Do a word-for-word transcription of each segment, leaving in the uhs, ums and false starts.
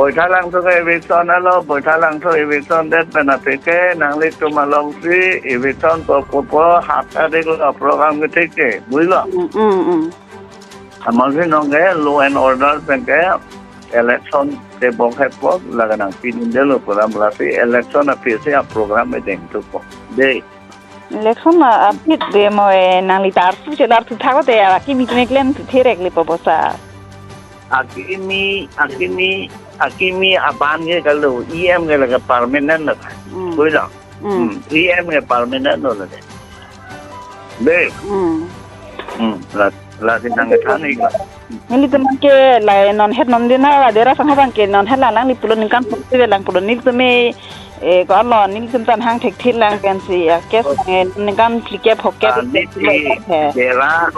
Boithalangso ke eviction alo, Boithalangso eviction det pen aphi ke nanglitum alongsi eviction po pupo, hat tarik lo program kethek ke, builo. Mm, mm, mm. Amatsi non ke law and order pen ke election tebok hepok, lake nangpidundelo pu alam, lasi election aphi si a program edeng thupo. Dei. Election a, aphi de mo e, nangli ta arsu chelar thu thak te, akimi tumi klem thu therek le po bosa. Akimi, akimi, akimi aban ke kalo, E M ke lake permanent lo. Mm. Builo. Mm. Hmm, E M ke permanent lo lake. Dei. Mm. Hmm, la, lasi nangkethan ik. Nelitum ke la non het non din ha, Dera Sangho abang ke non het la, nangli pulo ningkan phongo si avelang pulo, nelitum e, eh, ko alo, nelitum ta hang thekthir lang pensi, a case nang, ningkan phlikep phokep. Ah, niti he. Dera,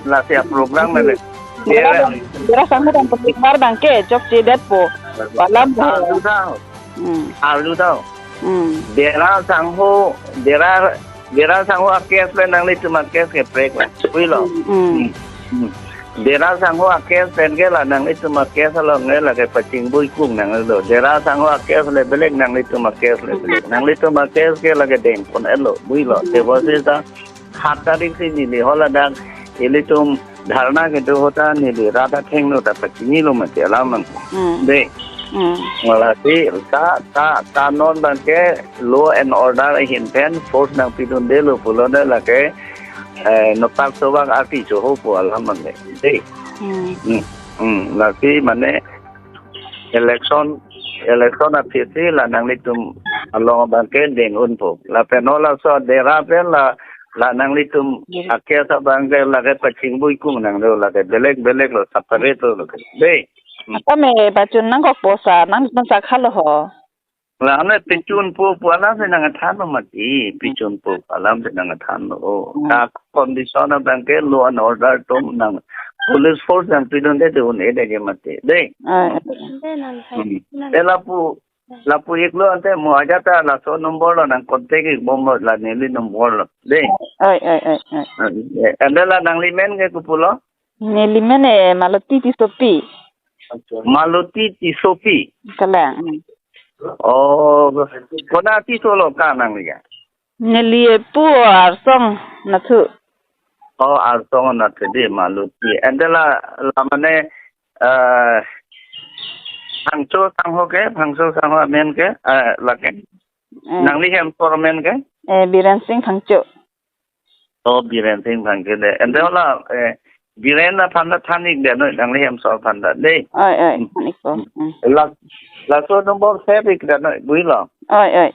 lasi a program le. Dera, Dera, Dera Sangho abang public mar abang ke chokche detpo. Alam. Ah, sudah. Hmm. Arlu tau. Hmm. Dera Sangho, Dera, Dera Sangho a case le nanglitum a case ke prek la. Builo. Hmm. Hmm. Hmm. Dera Sangho a case pen ke la nanglitum a case along le lake pachingbuikung nanglo. Dera Sangho a case le belek, nanglitum a case le belek. Nanglitum a case ke lake dengpon-etlo. Builo. Hmm. Tebonsi ta hat tarik si neli hall adak ilitum dharna kedo ahut ta neli rat athengno ta pachinilo mati alam abang. Hmm. Dei. Hmm. Lasi ta, ta, ta non abang ke law and order ahin pen force nangpidundelo pulo ne lake, eh, nopak sovak arti choho pu alam abang ke. Dei. Hmm. Hmm. Hmm. Lasi mane election, election aphi si la nanglitum along abang ke deng unpo. Lapen halaso Dera pen la, la nanglitum, yes, a case abang ke lake pachingbuikung nanglo, lake belek belek lo, separate lo lake. Dei. Hmm. Akam e pachun nangkok posa, nangtum sa khalo ho. La ne pachunpo pu alam si nangthanlo mati, pachunpo pu alam si nangthanlo. Hmm. Ta condition abang ke law and order atum nang police force nangpidunde de un-e dei ke mati. Dei. Ah, ah. Hmm. Te lapu, lapu iklo ante mo ajat ta laso number lo nang contact ikbomlo, la neli number lo. Dei. Oi, oi, oi, oi. Eh, ante la nangli men ke kopulo? Neli men e Maloti Tissopi. Maloti Tissopi. Kalang. Hmm. Oh, konat Tisso lo ka nangli ke? Neli epu Arsong Nathu. Oh, Arsong Nathu dei Maloti. Ante la, la mane, eh, Phangcho Sangho ke, Phangcho Sangho amen ke, eh, lake. Eh. Nangli hemsor amen ke? Eh, Biren Sing Phangcho. Oh, Biren Sing Phangcho dei. Ante la, eh, Biren aphan ta than ik det noi, nangli hemsor aphan ta dei. Oi, oi, hmm, than ikpo. Hmm. La, laso number save ik det noi, builo. Oi, oi.